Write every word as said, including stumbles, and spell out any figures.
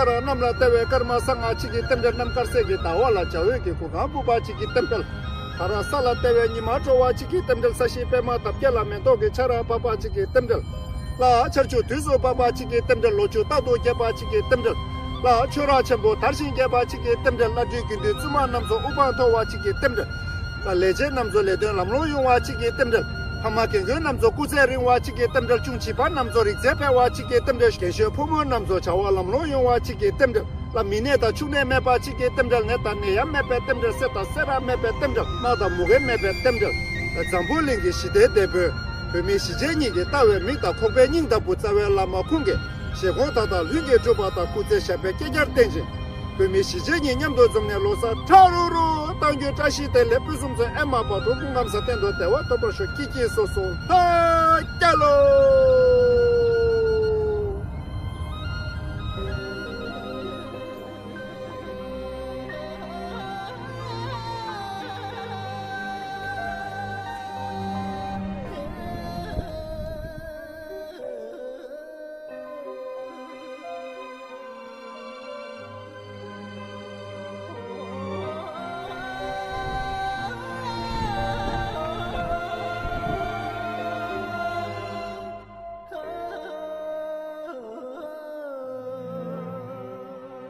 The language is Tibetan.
ར་གནམ་ལ་བལྟ་བའི་སྐར་མ་གསང་སྔགས་གཅིག་གི་རྟེན་འབྲེལ། གནམ་དཀར་གསལ་གྱི་ཟླ་བ་ལ་འཇའ་འོད་ཀྱི་གུར་ཁང་སྤུབས་པ་གཅིག་གི་རྟེན་འབྲེལ། ད་ར་ས་ལ་བལྟ་བའི་ཉི་མ་དྲོ་བ་གཅིག་གི་རྟེན་འབྲེལ། ས་གཞིའི་པད་མ་འདབ་བརྒྱད་ལ་མེ་ཏོག་གི་ཆར་པ་བབས་པ་གཅིག་གི་རྟེན་འབྲེལ། ལ་ཆར་ཆུ་དུས་སུ་འབབ་པ་གཅིག་གི་རྟེན་འབྲེལ། ལོ་ཕྱུགས་རྟག་ཏུ་རྒྱས་པ་གཅིག་གི་རྟེན་འབྲེལ། ལ་ཆོས་ར་ཆེན་པོ་དར་ཞིང་རྒྱས་པ་གཅིག་གི་རྟེན་འབྲེལ། ལྷ་འབྲི་དགེ་འདུན་བཙུན་མ་རྣམ་ཚོ་དབུ་འཕང་མཐོ་བ་གཅིག་གི་རྟེན་འབྲེལ། ལ་ལས་བྱེད་རྣམ་ཚོ་ལས་དོན་ལམ་ལྷོང་ཡོང་བ་གཅིག་གི་རྟེན་འབྲེལ། ཕ་མ་རྒན་རྒོན་རྣམ་ཚོ་སྐུ་ཚེ་རིང་བ་གཅིག་གི་རྟེན་འབྲེལ། ཅུང་བྱིས་པ་རྣམ་ཚོ་རིག་རྩལ་འཕེལ་བ་གཅིག་གི་རྟེན་འབྲེལ། རྒན་གཞོན་ཕོ་མོ་རྣམ་ཚོ་བྱ་བ་ལམ་ལྷོང་ཡོང་བ་གཅིག་གི་རྟེན་འབྲེལ། ལ་མི་ནད་དང་ཕྱུགས་ནད་མེད་པ་གཅིག་གི་རྟེན་འབྲེལ། ནད་དང་ནད་ཡམས་མེད་པའི་རྟེན་འབྲེལ། སེར་དང་སེར་ར་མེད་པའི་རྟེན་འབྲེལ། དམག་དང་མུ་གེ་མེད་པའི་རྟེན་འབྲེལ། འཛམ་བུ་གླིང་གི་ཞི་བདེའི་དེད་དཔོན་བོད་མི་གཞིས་བྱེས་གཉིས་ཀྱི་ལྟ་བའི་མིག་དང་ཁོག་པའི་སྙིང་ལྟ་བུ་རྩ་བའི་བླ་མ་ཁོང་གིས་བཞེད་དགོངས་མཐའ་དག་ལྷུན་གྱིས་གྲུབ་པ་དང་སྐུ་ཚེ་ཞབས་པད་བསྐལ་བརྒྱར་བརྟན་ཅིང་། བོད་མི་གཞིས་བྱེས་གཉིས་མཉམ་དུ་འཛོམས་ནས་ལོ་གསར་ཁྲ་རུ་རུ་གཏོང་རྒྱུའི་བཀྲ་ཤིས་བདེ་ལེགས་ཕུན་སུམ་ཚོགས། ཨེ་མ་བག་དྲོ་སྐུ་ཁམས་སུ་བརྟན་དུ་བདེ་བ་ཐོབ་པར་ཤོག་ཀྱི་ཀྱི་སོ་སོ་ལྷ་རྒྱལ་ལོ།